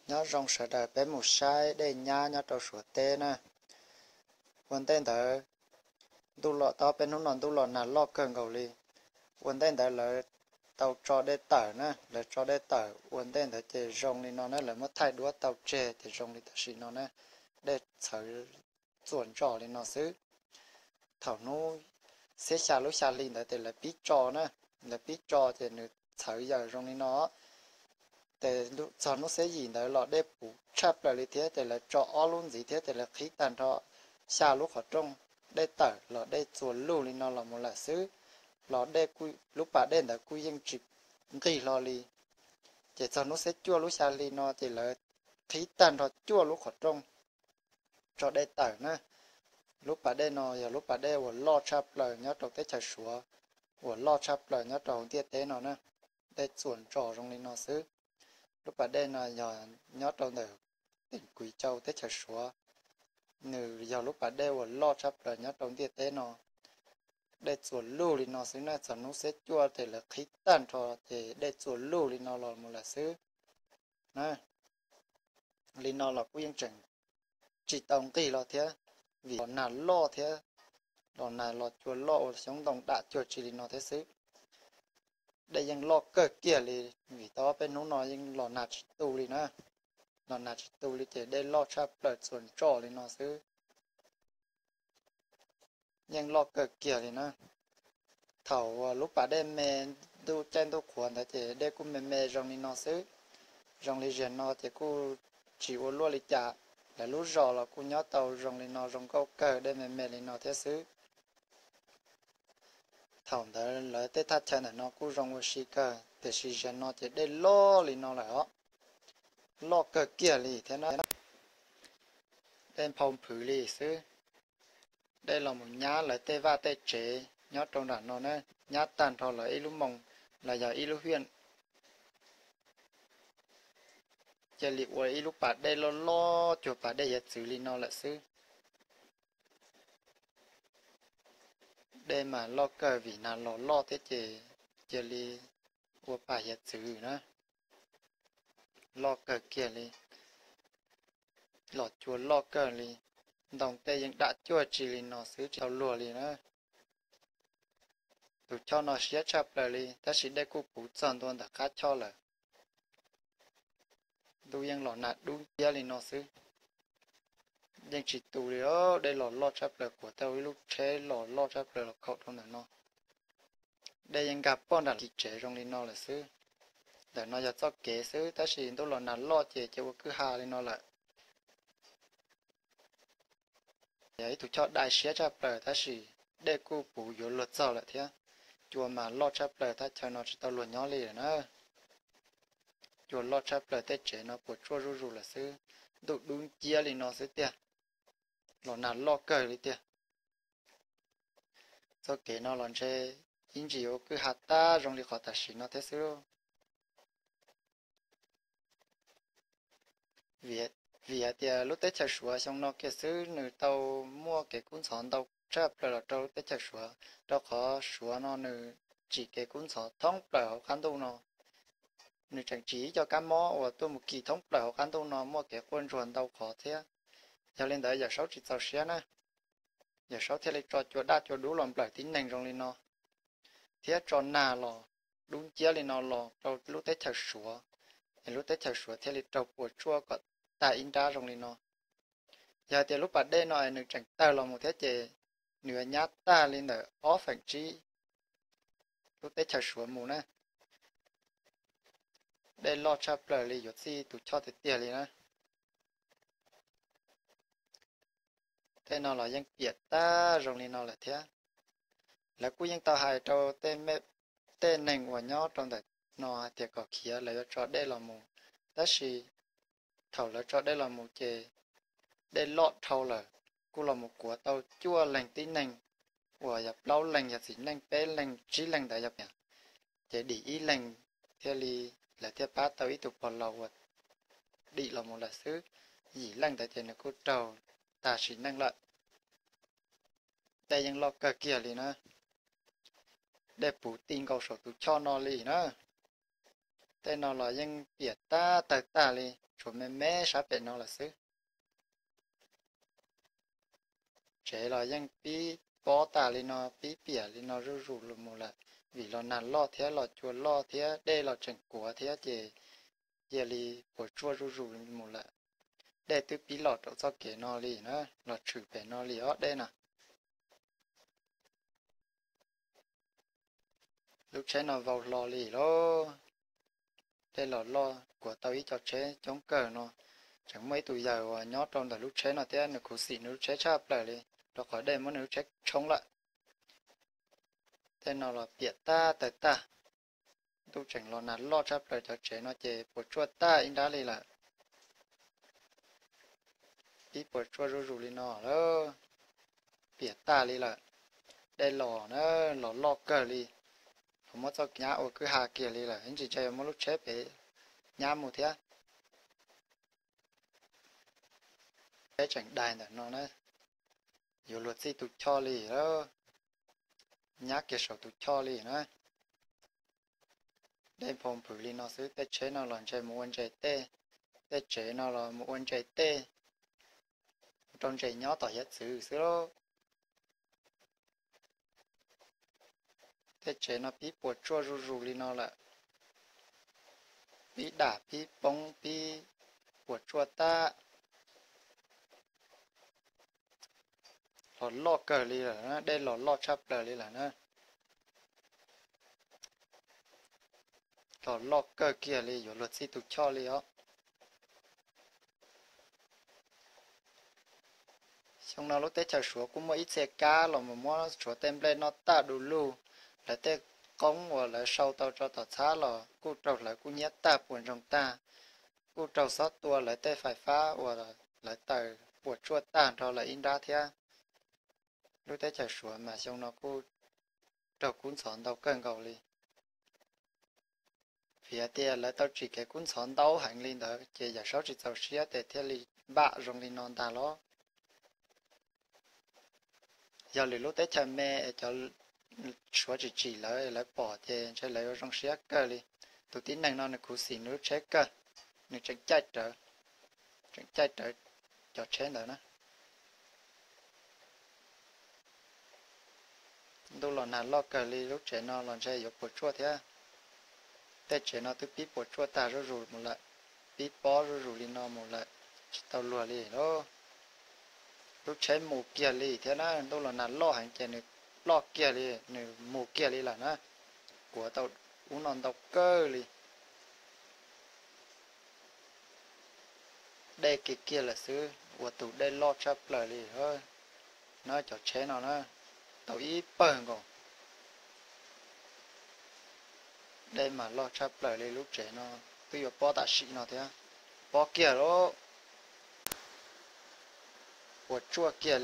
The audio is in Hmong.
Nyob zoo sawv daws, peb mus saib dej nyab nyob rau Suav teb na. Ua ntej ntawd, ntuj los tau peb hnub no ntuj los nag loj kawg nkaus li. Ua ntej ntawd lawv tau tso dej tawm na, lawv tso dej tawm ua ntej ntawd ces zoo li no na, lawv muab thaij duab tau tseg ces zoo li tam sim no na, dej txhawv txuas ntsos li no xwb. Thaum hnub xiab xya lub xya hli ntawd ces lawv pib tso na, lawv pib tso ces nws txhawv yaws zoo li no. Ces txog hnub xiab yim ntawd los dej puv tshaj plaws li thiab ces lawv tso ob lub ntxiv thiab ces lawv qhib tag nrho xya lub qhov rooj, dej tawm los dej txuas lug li no los mus lawm xwb. Los dej, lub pas dej ntawd kuj yeej tsis nqig hlo li. Ces txog hnub xiab cuaj lub xya hli no ces lawv qhib tag nrho cuaj lub qhov rooj tso dej tawm na. Lub pas dej no yog lub pas dej uas loj tshaj plaws nyob rau teb chaws Suav, uas loj tshaj plaws nyob rau hauv ntiaj teb no na. Dej txuas ntsos zoo li no xwb. Lub pas dej no yog nyob rau ntawm tỉnh Quảng Châu teb chaws Suav, nws yog lub pas dej uas loj tshaj plaws nyob rau ntiaj teb no. Dej txuas lug li no xwb na, txog hnub xiab cuaj ces lawv qhib tag nrho ces dej txuas lug li no los mus lawm xwb. Li no los kuj yeej tseem tsis tau nqig los thiab, vim los nag loj thiab, los nag los cua loj ua xyoob ntoo dam cuag tsi li no thiab xwb. Dej yeej loj kawg kiag li, vim tau ob peb hnub no yeej los nag tsis tu li na. Los nag tsis tu li ces dej loj tshaj plaws txuas ntsos li no xwb. Yeej loj kawg kiag li na. Thaum lub pas dej me, ntuj caij ntuj qhuav ntawd ces dej kuj me me zoo li no xwb. Zoo li ziag no ces kuj tsis ua luaj li cas. Lawv lub zos los kuj nyob tau zoo li no, zoo nkauj kawg, dej me me li no thiab xwb. Thaum ntawd lawv tej thaj chaw ntawm no kuj zoo ua si kawg, tiam sis ziag no ces dej loj li no lawm os. Loj kawg kiag li thiab na. Dej nphau nphwv li xwb. Dej los mus nyab lawv tej vaj tej tsev nyob rau nram no na, nyab tag nrho lawv ib lub moos los yog ib lub hiaj, cia li ua ib lub pas dej loj loj cuag pas dej hiav txwv li no lawm xwb. Dej mas loj kawg, vim nag los loj thiab ces cia li ua pas hiav txwv na. Loj kawg kiag li, los cua loj kawg li. Ntoo tej yeej dam cuag tsi li no xwb, tsis tau luag li na. Tus choj no siab tshaj plaws li, tab sis dej kuj puv txog ntua ntawm qab choj lawm. Ntuj yeej los nag dub nciab li no xwb. Yeej tsis tu li os, dej los loj tshaj plaws, kuav tau ib lub tsheb los loj tshaj plaws los khaum rau ntawm no. Dej yeej nkag poj nram lub tsev zoo li no lawm xwb. Ntawm no yog txoj kev xwb, tab sis ntuj los nag loj ces cia ua kwj ha li no lawm. Yog ib tug choj dai siab tshaj plaws, tab sis dej kuj puv yuav luag txog lawm thiab. Cua mas loj tshaj plaws, thaj chaw no tsis tau luag nyob li lawm na. Cua loj tshaj plaws, tej tsev no puas tsuaj zuj zus lawm xwb. Ntuj dub nciab li no xwb tiag, los nag loj kawg li tiag. Txoj kev no los ntshe ib ntsis ua kwj ha tag zoo li qhov tam sim no thiab xwb. Vim hais tias lub teb chaws Suav xyoo no kiag xwb nws tau muaj kev kub ntxhov ntau tshaj plaws los rau lub teb chaws Suav, rau qhov Suav no nws tsim kev kub ntxhov thoob plaws hauv qab ntuj no. Nws tseem tsim ib co kab mob uas tuaj mus kis thoob plaws hauv qab ntuj no muaj kev quaj ntsuag ntau qhov thiab. Yog li ntawd Yawm Saub tsis txaus siab na, Yawm Saub thiaj li tso cua daj cua dub los nplawm tib neeg zoo li no, thiab tso nag los dub nciab li no los rau lub teb chaws Suav, es lub teb chaws Suav thiaj li raug puas tsuaj kom tag ib nrab zoo li no. Yog hais tias lub pas dej no es nws tseem tawg los mus thiab ces nws yuav nyab tag li ntawm ob feem tsib lub teb chaws Suav mus na. Dej loj tshaj plaws li, yuav txij tus choj tiag tiag li na. Tej no los yeej piam tag zoo li no lawm thiab. Lawv kuj yeej tau hais rau tej neeg uas nyob rau ntawm no hais tias kom khiav lawv yuav tso dej los mus, tab sis thaum lawv tso dej los mus ces dej loj dhau lawm, kuj los mus kuav tau cuaj leeg tib neeg, uas yog plaub leeg yog txiv neej, peb leeg tsib leeg ntawd yog piam, ces dim ib leeg thiaj li, lawv thiaj pab tau ib tug pog laus uas dim los mus lawm xwb. Yim leej ntawd ces nws kuj raug tag sim neej lawm. Dej yeej loj kawg kiag li na. Dej puv ti nkaus saum tus choj no li na. Tej no los yeej piam tag tawg tag li, puas me me sab pem no lawm xwb. Tsev los yeej pib pob tas li no, pib piam li no zuj zus mus lawm, vim los nag loj thiab los cua loj thiab dej los tseem kuav thiab ces cia li puas tsuaj zuj zus mus lawm. Dej twb pib los rau txoj kev no li na, los tshwm pem no li os dej no. Lub tsheb no vau hlo li lauj. Dej los loj kuav tau ib co tsheb coob kawg no. Tseem muaj ib tug yawg uas nyob rau ntawm lub tsheb no thiab nws khuv xim nws lub tsheb tshaj plaws li, rau qhov dej muab nws lub tsheb tshoob lawm. Tej no los piam tag tawg tag. Ntuj tseem los nag loj tshaj plaws, cov tsev no ces puas tsuaj tag ib nrab li lawm. Pib puas tsuaj zuj zus li no lawm. Piam tag li lawm. Dej los na, los loj kawg li. Kuv muab txoj nyab ua kwj ha kiag li lawm, ib ntsis ntshai yuav muab lub tsheb pem nyab mus thiab. Peb tseem daig ntawm no na, yuav luag txij tus choj li, nyab kiag saum tus choj li na. Dej nphau nphwv li no xwb, tej tsheb no los ntshai mus ua ntses tej, tej tsev no los mus ua ntses tej, rau ntses nyob tom hiav txwv xwb lauj. Tej tsev no pib puas tsuaj zuj zus li no lawm, pib dam pib poob pib puas tsuaj tag. Los loj kawg li lawm, dej los loj tshaj plaws li lawm na. Los loj kawg kiag li, yuav luag txij tus choj li os. Xyoo no lub teb chaws Suav kuj muaj ib txhia kab los mus muab Suav tej nplej noj tag du lug, lawv tej qoob uas lawv sau tau tso tom txhab los kuj raug hlawv kub hnyiab tag puas ntsoog tag, kuj raug xob tua lawv tej fais fab uas lawv taws puas tsuaj tag nrho lawm ib nrab thiab. Lub teb chaws Suav mas xyoo no kuj raug kub ntxhov ntau kawg nkaus li. Vim hais tias lawv tau tsim kev kub ntxhov ntau heev li ntawd ces yawm saub tsis txaus siab ces thiaj li npam zoo li no ntag los. Yog lwm lub teb chaws me es cov Suav tsis tsim lawv, lawv pom ces ntshe lawv yuav zoo siab kawg li. Tus tib neeg no nws khuv xim nws lub tsheb kawg, nws tseem caij rawv, tseem caij rawv cov tsheb ntawd na. Ntuj los nag loj kawg li, lub tsev no los ntshe yuav puas tsuaj thiab. Tej tsev no twb pib puas tsuaj tag zuj zus mus lawm, pib pob zuj zus li no mus lawm, tsis tau luag li lauj. Lub tsheb mus kiag li thiab na, ntuj los nag loj heev ces nws ploj kiag li, nws mus kiag li lawm na. Kuav tau ub no ntau kawg li. Dej kiag kiag lawm xwb, ua tus dej loj tshaj plaws li. No cov tsheb no na, tau ib pawg nkaus. Dej mas loj tshaj plaws li, lub tsev no twb yuav pob tam sim no thiab. Pob kiag lauj, puas tsuaj kiag li.